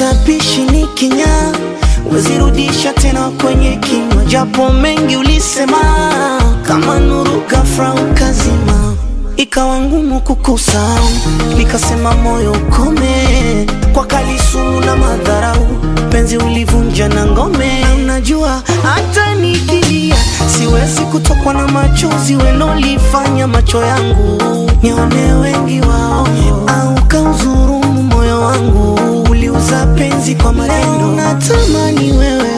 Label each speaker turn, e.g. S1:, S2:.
S1: Matapishi ni kinyaa, wezirudisha tena kwenye kinywa, japo mengi ulisema, kama nuru ghafla ukazima, ikawa ngumu kukusahau, nikasema moyo ukome, kwa kalisumu na madharau, penzi ulivunja na ngome. Na unajua hata nikilia siwezi kutokwa na machozi welolifanya macho yangu nione wengi wao, au kaudhurumu moyo wangu, uliuza penzi kwa maneno. Natamani wewe